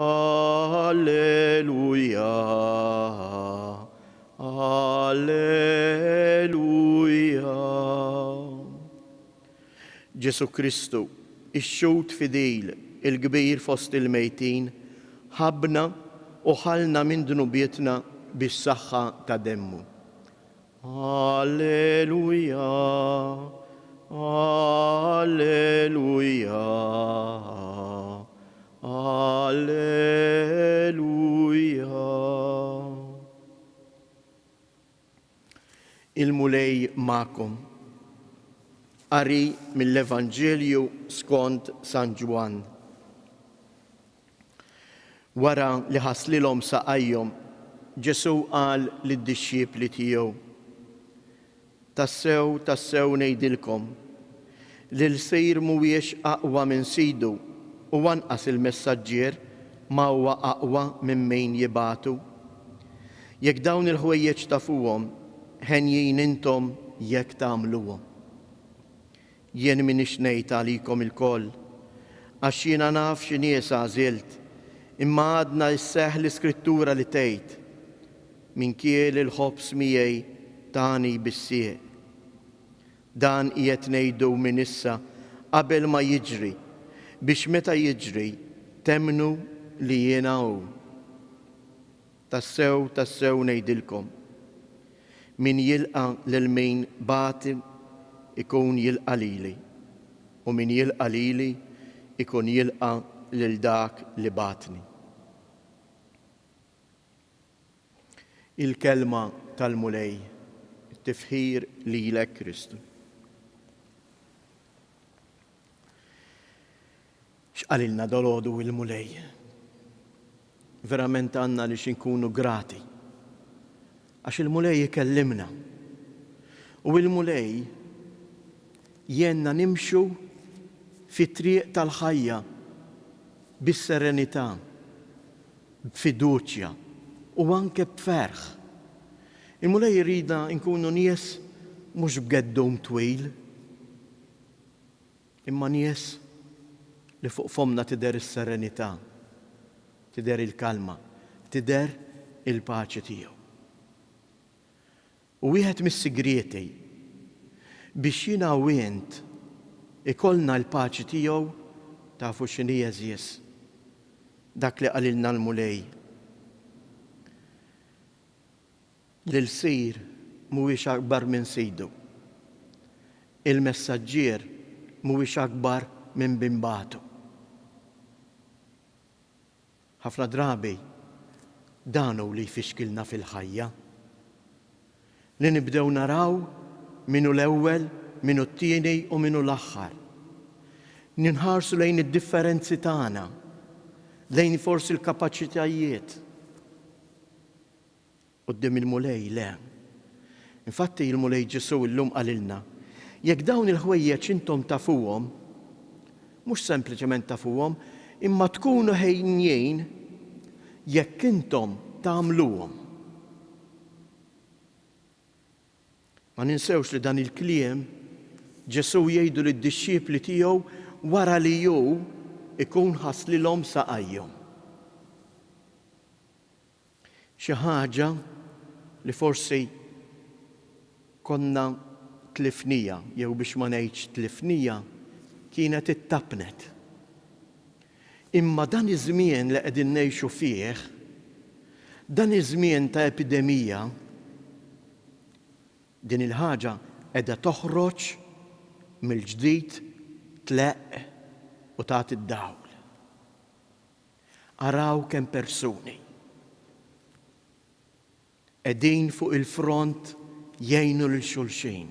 Alleluja, Alleluja. Ġesù Kristu, ix-xhud fidil, il-kbir fost il-mejtin, ħabbna u ħallna minn dnubietna bis-saħħa ta' demmu. Alleluja, Alleluja, Alleluja. Il-Mulej magħkom. Qari mill-Evanġelju skont San Ġwann. Wara li ħaslilhom saqajhom, Ġesù qal lid-dixxipli tiegħu, Tassew, tassew ngħidilkom, l-ilsir mhuwiex aqwa minn sidu u anqas il-messaġġier ma huwa aqwa minn min jibagħtu. Jekk dawn il-ħwejjeġ tafuhom, henjin intom jekk tagħmluhom. Jien m'iniex ngħid għalikom ilkoll, għax jiena naf xi nies għażilt, imma għadna isseħħ l-Iskrittura li tgħid, Min kiel il-ħobż miegħi tani bis-sieq. Dan qiegħed ngħidu minn issa qabel ma jiġri, biex meta jiġri temmnu li jiena hu. Tassew, tassew ngħidilkom, min jilqa' lil min bagħatni ikun jilqa' lili, u min jilqa' lili ikun jilqa' lil dak li bagħatni. Il-Kelma tal-Mulej, Tifħir lilek Kristu. X'qalilna dalgħodu il-Mulej? Verament għandna għaliex inkunu grati. Għax il-Mulej ikellimna. U il-Mulej jgħinna nimxu fit-triq tal-ħajja bis-serenità, b'fiduċja u anke b'ferħ. Il-Mulej iridna nkunu nies mhux b'geddum twil, Imma nies li fuq fommna tidher is-serenità, tidher il-kalma, tidher il-paċi tiegħu. U wieħed mis-sigrieti biex jiena u int ikollna l-paċi tiegħu tafu x'inhi għeżież? Dak li qalilna l-Mulej. L-ilsir mhuwiex akbar minn sidu. Il-messaġġier mhuwiex akbar minn min bagħtu. Ħafna drabi dan hu li jfixkilna fil-ħajja. Li nibdew naraw min hu l-ewwel, min hu t-tieni u min hu l-aħħar. Ninħarsu lejn id-differenzi tagħna, lejn forsi l-kapaċitajiet. Quddiem il-Mulej, le. Infatti, il-Mulej Ġesù illum qalilna, jekk dawn il-ħwejjeġ intom tafuhom, mhux sempliċement tafuhom, imma tkunu ħejnjin jekk intom tagħmluhom. Ma ninsewx li dan il-kliem Ġesù jgħidu lid-dixxipli tiegħu wara li hu ikun ħaslilhom saqajhom. Xi ħaġa li forsi konna tlifniha, jew biex ma ngħidx tlifniha, kienet ittappnet. Imma dan iż-żmien li qegħdin ngħixu fih, dan iż-żmien ta' epidemija, din il-ħaġa qiegħda toħroġ mill-ġdid tleqq u tagħti d-dawl. Araw kemm persuni qegħdin fuq il-front jgħinu lil xulxin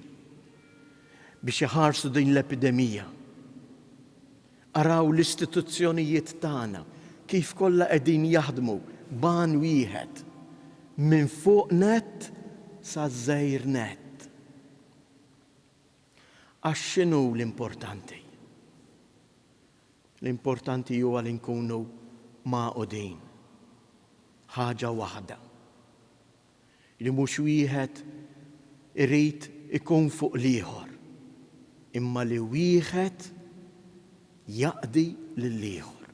biex iħarsu din l-epidemija. Araw l-istituzzjonijiet tagħna kif kollha qegħdin jaħdmu b'għan wieħed, minn fuq nett saż-żgħir nett. Għax x'inhu l-importanti? L-importanti huwa li nkunu magħqudin, ħaġa waħda. Li mhux wieħed irid ikun fuq l-ieħor, imma li wieħed jaqdi lill-ieħor.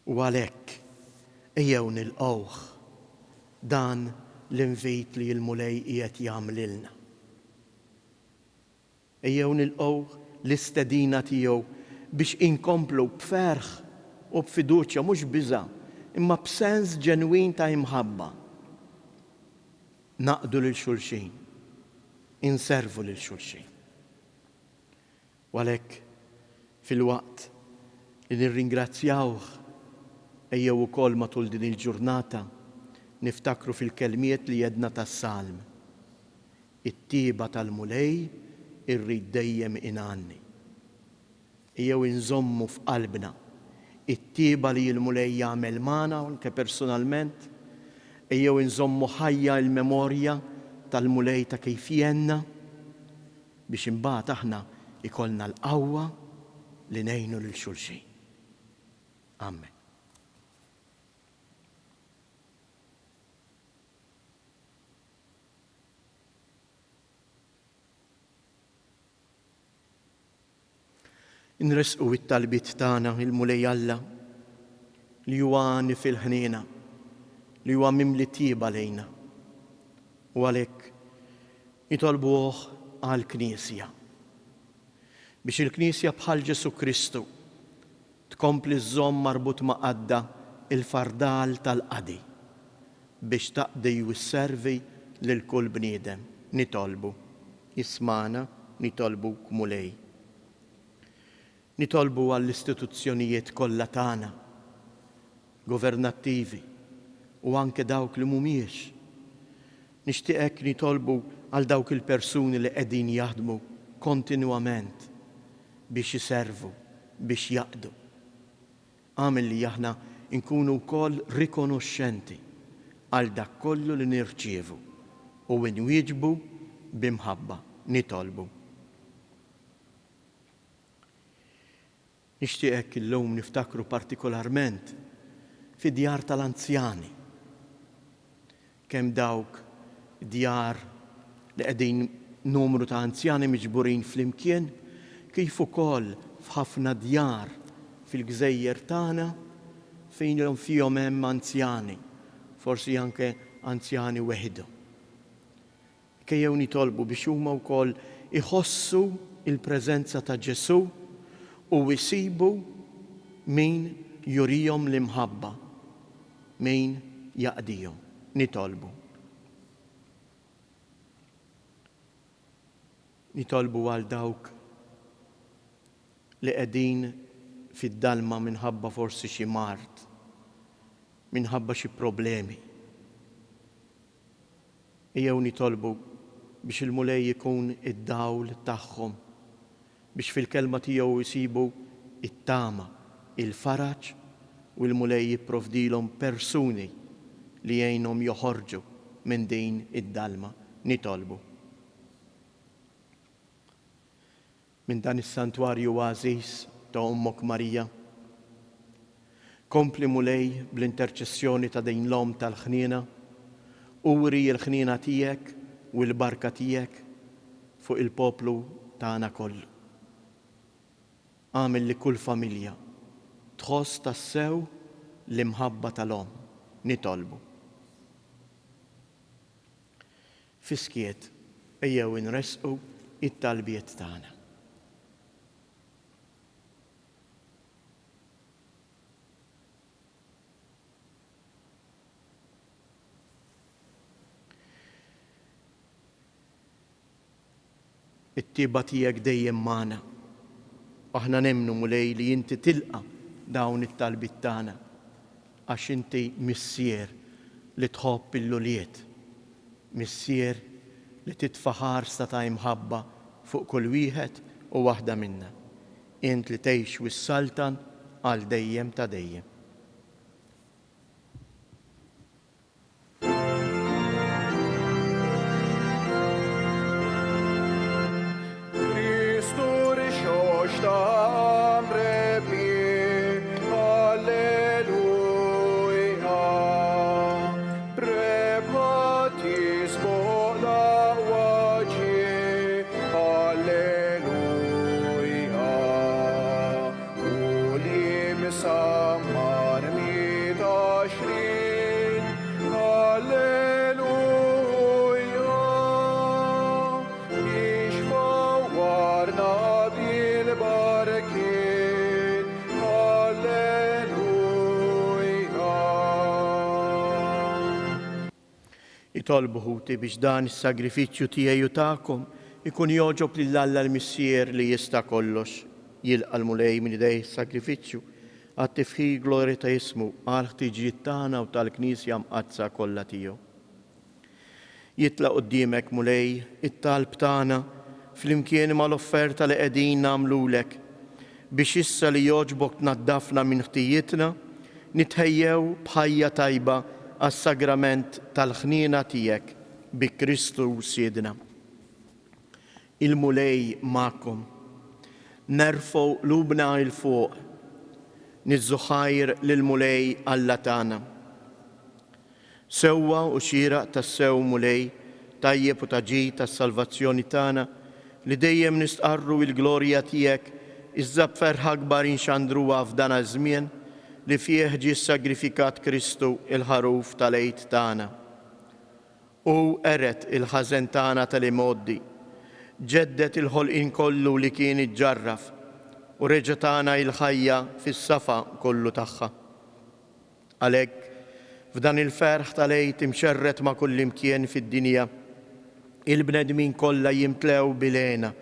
U għalhekk ejjew nilqgħuh dan l-invit li l-Mulej qiegħed jagħmlilna. Ejjew nilqgħu l-istedina tiegħu biex inkomplu b'ferħ u b'fiduċja, mhux biża', imma b'sens ġenwin ta' imħabba, naqdu lil xulxin, inservu lil xulxin. U għalhekk, filwaqt li nirringrazzjawh, ejjew ukoll matul din il-ġurnata niftakru fil-kelmiet li għedna tas-Salm, It-tjieba tal-Mulej irrid dejjem ingħanni. Ejjew inżommu f'qalbna it-tjieba li l-Mulej jagħmel magħna anke personalment, ejjew inżommu ħajja l-memorja tal-Mulej ta' kif għenna, biex imbagħad aħna jkollna l-qawwa li ngħinu lil xulxin. Amen. Inressqu it-talbiet tagħna il-Mulej Alla li huwa għani fil-ħniena, li huwa mimli tjieba lejna. U għalhekk nitolbuh għall-Knisja. Biex il-Knisja bħal Ġesù Kristu tkompli żżomm marbut ma' qaddha l-fardal tal-qadi biex taqdi u sservi lil kull bniedem. Nitolbu. Ismagħna, nitolbuk Mulej. Nitolbu għall-istituzzjonijiet kollha tagħna, governattivi u anke dawk li mhumiex. Nixtieqek nitolbu għal dawk il-persuni li qegħdin jaħdmu kontinwament biex iservu, biex jaqdu. Agħmel li aħna nkunu wkoll rikonoxxenti għal dak kollu li nirċievu u nwieġbu bi mħabba. Nitolbu. Nixtieqek illum niftakru partikolarment fid-djar tal-anzjani. Kemm dawk djar li qegħdin numru ta' anzjani miġburin flimkien, kif ukoll f'ħafna djar fil-gżejjer tagħna fejn fihom hemm anzjani, forsi anke anzjani weħidhom. Ejjew nitolbu biex huma wkoll iħossu l-preżenza ta' Ġesù u jsibu min jurihom l-imħabba, min jaqdihom. Nitolbu. Nitolbu għal dawk li qegħdin fid-dalma minħabba forsi xi mard, minħabba xi problemi. Ejjew nitolbu biex il-Mulej ikun id-dawl tagħhom, biex fil-Kelma tiegħu jsibu t-tama, il-faraġ u l-Mulej jipprovdilhom persuni li jgħinhom joħorġu minn din id-dalma. Nitolbu. Minn dan is-santwarju għażiż ta' Ommok Marija. Kompli Mulej bl-interċessjoni ta' din l-Omm tal-ħniena, uri l-ħniena tiegħek u l-barka tiegħek fuq il-poplu tagħna kollu. Agħmel li kull familja tħoss tassew l-imħabba tal-Omm. Nitolbu. Fis-skiet, ejjew inressqu t-talbiet tagħna. It-tjieba tiegħek dejjem magħna. Aħna nemmnu, Mulej, li inti tilqa' dawn it-talbiet tagħna għax inti Missier li tħobb il-ulied, Missier li titfa' ħarsa ta' imħabba fuq kull wieħed u waħda minna. Int li tgħix u ssaltan għal dejjem ta' dejjem. Kristu rxoxta mrebbi, Alleluja. Rebħa tisboq l-aqwa ġie, Alleluja. U li msamma. Itolbu ħuti biex dan is-sagrifiċċju tiegħi u tagħkom ikun jogħġob lil Alla l-Missier li jista' kollox. Jilqa' l-Mulej minn idejh is-sagrifiċċju għat-tifħir glorja ta' ismu, għall-ħtiġijiet tagħna u tal-Knisja Mqaddsa kollha tiegħu. Jitla' quddiemek, Mulej, it-talb tagħna flimkien mal-offerta li qegħdin nagħmlulek, biex issa li jogħġbok tnaddafna minn ħtijietna, nitħejjew b'ħajja tajba għas-sagrament tal-ħniena tiegħek, bi Kristu Sidna. Il-Mulej magħkom. Nerfgħu qlubna 'l fuq. Niżżu ħajr lill-Mulej Alla tagħna. Sewwa u xieraq tassew, Mulej, tajjeb u ta' ġid għas-salvazzjoni tagħna, li dejjem nistqarru il-glorja tiegħek, iżda b'ferħ akbar inxandruha f'dan għaż-żmien li fih ġie ssagrifikat Kristu il-Ħaruf tal-Għid tagħna. Hu qered il-ħażen tagħna tal-imgħoddi, ġedded il-ħolqien kollu li kien iġġarraf, u reġa' tana il-ħajja fis-safa kollu tagħha. Għalhekk, f'dan il-ferħ tal-Għid imxerred ma' kullimkien fid-dinja, il-bnedmin kollha jimtlew bil-hena,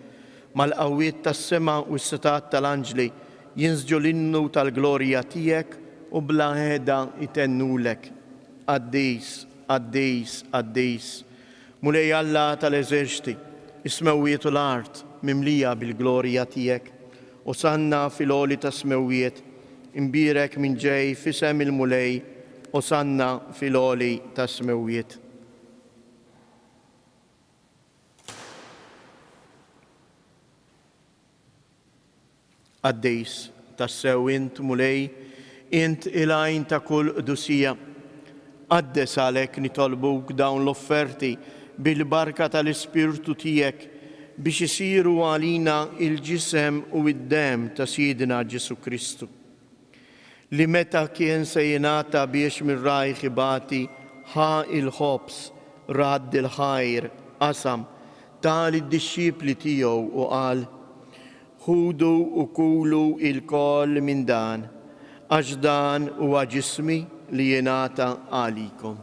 mal-qawwiet tas-sema u s-setgħat tal-anġli jinsġu l-innu tal-glorja tiegħek u bla heda jtennulek, Qaddis, qaddis, qaddis, Mulej Alla tal-eżerċti, is-smewwiet u l-art mimlija bil-glorja tiegħek. Osanna fil-għoli tas-smewwiet, imbierek min ġej f'isem il-Mulej, Osanna fil-għoli tas-smewwiet. Qaddis, tassew int, Mulej, int il-għajn ta' kull qdusija. Qaddes għalhekk nitolbuk dawn l-offerti bil-barka tal-Ispirtu tiegħek biex isiru għalina l-ġisem u d-demm ta' Sidna Ġesù Kristu, li meta kien se jingħata biex minn rajh ibati, ħa l-ħobż, radd il-ħajr, qasam, ta lid-dixxipli tiegħu u qal, Ħudu u kulu ilkoll minn dan, għax dan huwa ġismi li jingħata għalikom.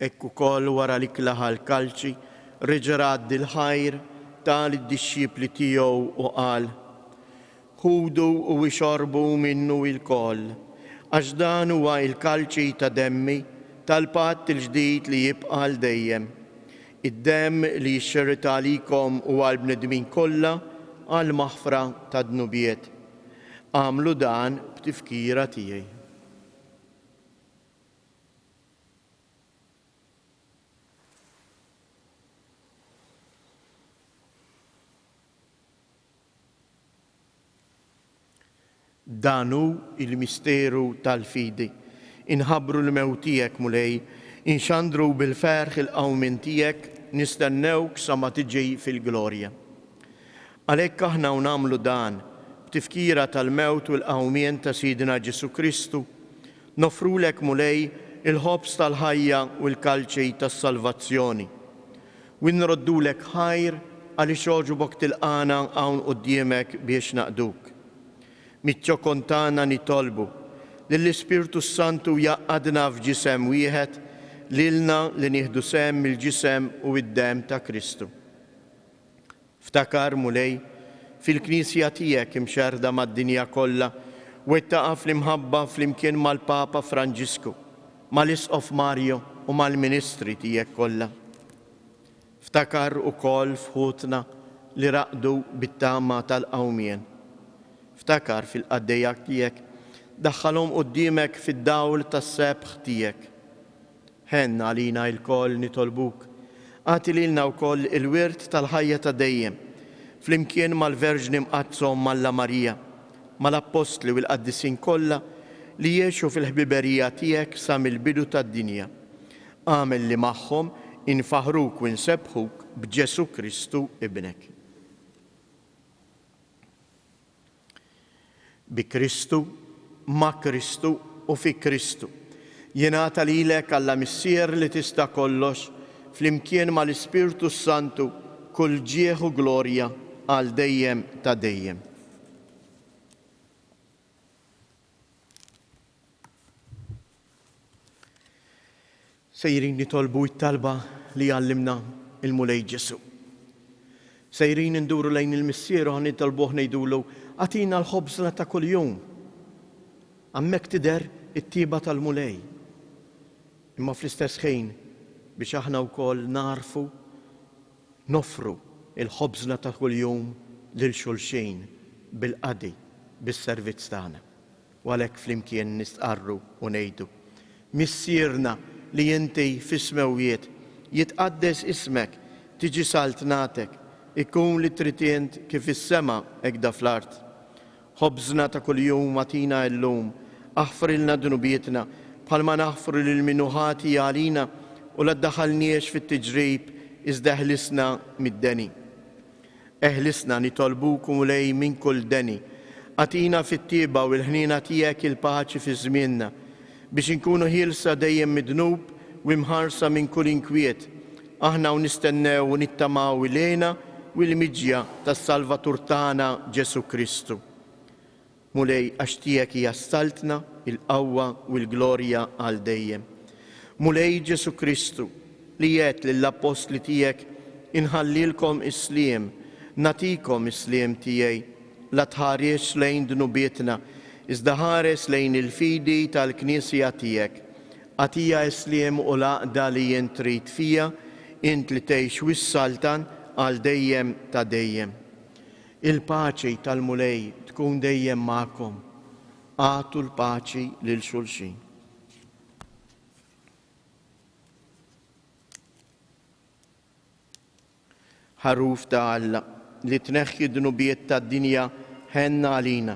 Hekk ukoll wara li klaħa l-kalċi, reġa' radd il-ħajr, ta lid-dixxipli tiegħu u qal, Ħudu u ixorbu minnu ilkoll, għax dan huwa l-kalċi ta' demmi, tal-patt il-ġdid li jibqa' għal dejjem, id-demm li jixxerred għalikom u għall-bnedmin kollha għall-maħfra tad-dnubiet. Agħmlu dan b'tifkira tiegħi. Dan hu l-misteru tal-fidi. Inħabbru l-mewt tiegħek, Mulej, inxandru bil-ferħ il-qawmien tiegħek, nistennewk sa ma tiġi fil-glorja. Għalhekk aħna u nagħmlu dan, b'tifkira tal-mewt u l-qawmien ta' Sidna Ġesù Kristu, noffrulek, Mulej, il-ħobż tal-ħajja u l-kalċi tas-salvazzjoni. U nroddulek ħajr għaliex għoġbok tilqagħna hawn quddiemek biex naqduk. Miċ-ċokon tagħna nitolbu lill-Ispirtu s-Santu jgħaqqadna f'ġisem wieħed lilna li nieħdu sehem mill-ġisem u d-demm ta' Kristu. Ftakar, Mulej, fil-Knisja tiegħek imxerrda mad-dinja kollha, wettaqha fl-imħabba flimkien mal-Papa Franġisku, mal-Isqof Mario u mal-ministri tiegħek kollha. Ftakar ukoll f'ħutna li raqdu bit-tama tal-qawmien. Ftakar fil-qaddejja tiegħek, daħħalhom quddiemek fid-dawl tas-sebħ tiegħek. Ħenn għalina ilkoll nitolbuk, agħti lilna wkoll il-wirt tal-ħajja ta' dejjem, flimkien mal-Verġni Mqaddsa Omm Alla Marija, mal-Appostli u l-qaddisin kollha li għexu fil-ħbiberija tiegħek sa mill-bidu tad-dinja. Agħmel li magħhom infaħħruk u nsebbħuk b'Ġesù Kristu Ibnek. Bi Kristu, ma' Kristu u fi Kristu. Jingħata lilek, Alla Missier li tista' kollox, flimkien mal-Ispirtu s-Santu, kull ġieħ u glorja għal dejjem ta' dejjem. Sejrin nitolbu t-talba li għallimna il-Mulej Ġesù. Sejrin induru lejn il-Missier u ħa nitolbuh ngħidulu, Agħtina l-ħobżna ta' kuljum. Hemmhekk tidher it-tjieba tal-Mulej. Imma fl-istess ħin biex aħna wkoll nagħrfu noffru l-ħobżna ta' kuljum lil xulxin bil-qadi, bis-servizz tagħna. U għalhekk flimkien nistqarru u ngħidu, Missierna li inti fis-smewwiet, jitqaddes ismek, tiġi saltnatek, ikun li trid int kif fis-sema hekda fl-art. Ħobżna ta' kuljum agħtina illum, aħfrilna dnubietna, bħalma naħfru lil min hu ħati għalina, u la ddaħħalniex fit-tiġrib, iżda eħlisna mid-deni. Eħlisna, nitolbuk, o Mulej, minn kull deni. Agħtina fit-tjieba u l-ħniena tiegħek il-paċi fi żmienna, biex inkunu ħielsa dejjem mid-dnub u imħarsa minn kull inkwiet, aħna u nistennew u nittamaw il-hena u l-miġja tas-Salvatur tagħna Ġesù Kristu. Mulej, għax tiegħek hija s-saltna, il-qawwa u l-glorja għal dejjem. Mulej Ġesù Kristu, li għedt lill-appostli tiegħek, Inħallilkom is-sliem, nagħtikom is-sliem tiegħi, la tħarisx lejn dnubietna, iżda ħares lejn il-fidi tal-Knisja tiegħek. Agħtiha s-sliem u l-għaqda li int trid fiha, int li tgħix u ssaltan għal dejjem ta' dejjem. Il-paċi tal-Mulej tkun dejjem magħkom. Agħtu l-paċi lil xulxin. Ħaruf ta' Alla, li tneħħi d-dnubiet tad-dinja, ħenn għalina.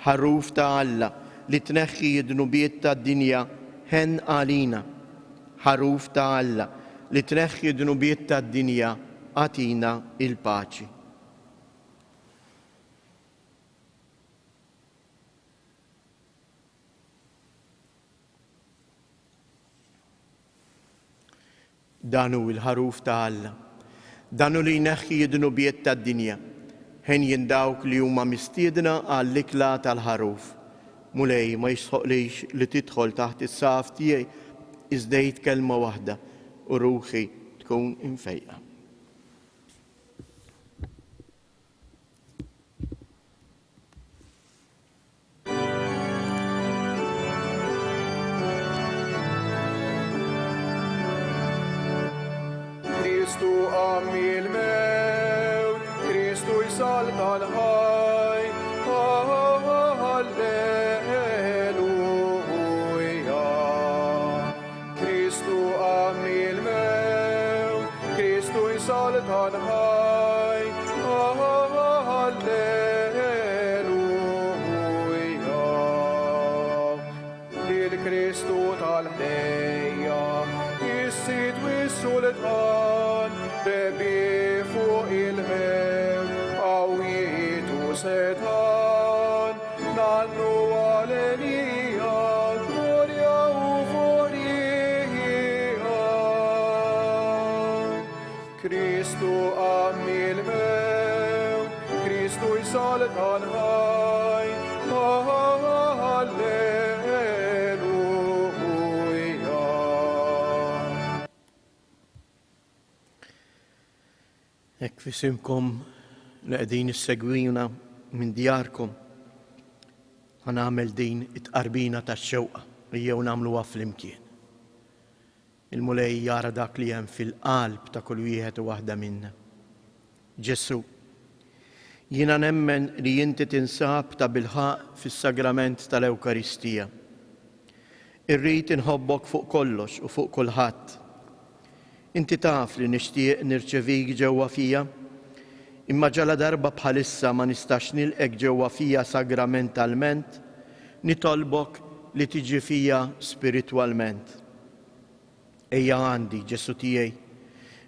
Ħaruf ta' Alla, li tneħħi d-dnubiet tad-dinja, ħenn għalina. Ħaruf ta' Alla, li tneħħi d-dnubiet tad-dinja, agħtina l-paċi. Dan hu l-Ħaruf ta' Alla. Dan hu li jneħħi d-dnubiet tad-dinja. Henjin dawk li huma mistiedna għall-ikla tal-Ħaruf. Mulej, ma jistħoqqlix li tidħol taħt is-saqaf tiegħi, iżda għid kelma waħda u ruħi tkun imfejqa. Kristu qam mill-mewt, Kristu jsaltan ħaj, Alleluja. Kristu qam mill-mewt, Kristu jsaltan ħaj, Alleluja. Lil Kristu tal-ħlejja, is-Sid u s-Sultan, rebbieħ fuq il-mewt, qawwiet u setgħan, Ngħannu għalenija, glorja u forija. Kristu qam mill-mewt, Kristu jsaltan ħaj, Alleluja. Hekk f'isimkom li qegħdin issegwina minn djarkom, ħa nagħmel din it-tqarbina tax-xewqa, ejjew nagħmluha flimkien. Il-Mulej jara dak li hemm fil-qalb ta' kull wieħed u waħda minna. Ġesù, jiena nemmen li inti tinsab tabilħaqq fis-sagrament tal-Ewkaristija. Irrid inħobbok fuq kollox u fuq kulħadd. Inti taf li nixtieq nirċevik ġewwa fija, imma ġaladarba bħalissa ma nistax nilqgħek ġewwa fija sagramentalment, nitolbok li tiġi fija spiritwalment. Ejja għandi, Ġesù tiegħi,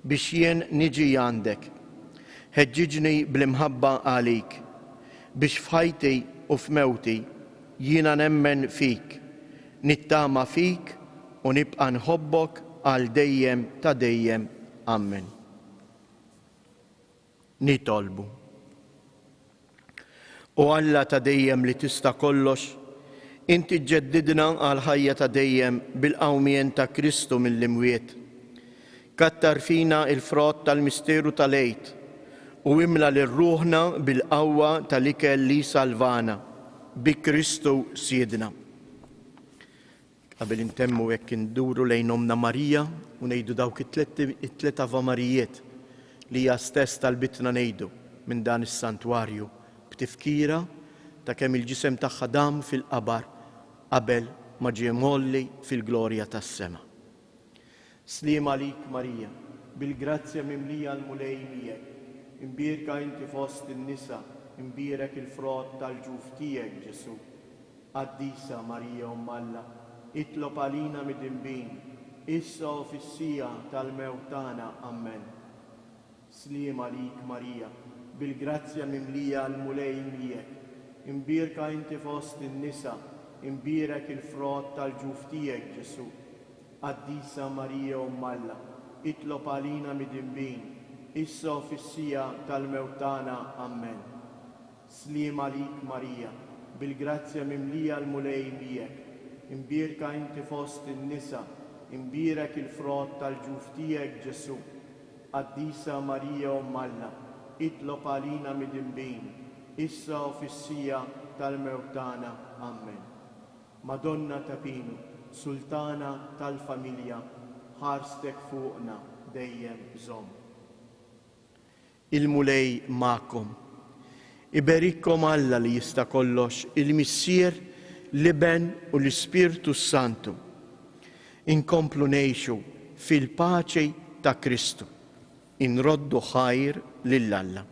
biex jien niġi għandek. Ħeġġiġni bl-imħabba għalik, biex f'ħajti u f'mewti jiena nemmen fik, nittama fik u nibqa' nħobbok. għal dejjem ta' dejjem. Ammen. Nitolbu. O Alla ta' dejjem li tista' kollox, inti ġġeddidna għall-ħajja ta' dejjem bil-qawmien ta' Kristu mill-imwiet. Kattar fina l-frott tal-misteru tal-Għid u imla lil ruħna bil-qawwa tal-ikel li jsalvana, bi Kristu Sidna. Qabel intemmu hekk induru lejn Ommna Marija u ngħidu dawk it-tliet Avamarijiet li hija stess talbitna ngħidu minn dan is-santwarju b'tifkira ta' kemm il-ġisem tagħha dam fil-qabar qabel ma ġie mgħolli fil-glorja tas-sema. Sliem għalik Marija, bil-grazzja mimlija l-Mulej miegħek, imbierka inti fost in-nisa, imbierek il-frott tal-ġuf tiegħek Ġesù. Qaddisa Marija Omm Alla, itlob għalina midinbin, issa u fis-siegħa tal-mewt tagħna. Ammen. Sliem għalik Marija, bil-grazzja mimlija l-Mulej miegħek, imbierka inti fost in-nisa, imbierek il-frott tal-ġuf tiegħek Ġesù. Qaddisa Marija Omm Alla, itlob għalina midinbin, issa u fis-siegħa tal-mewt tagħna. Ammen. Sliem għalik Marija, bil-grazzja mimlija l-Mulej miegħek, imbierka inti fost in-nisa, imbierek il-frott tal-ġuf tiegħek Ġesù. Qaddisa Marija Omm Alla, itlob għalina midinbin, issa u fis-siegħa tal-mewt tagħna. Ammen. Madonna ta' Pinu, Sultana tal-familja, ħarstek fuqna dejjem żomm. Il-Mulej magħkom. Iberikkom Alla li jista' kollox, il-Missier, l-Iben u l-Ispirtu s-Santu. Inkomplu ngħixu fil-paċi ta' Kristu. Inroddu ħajr lil Alla.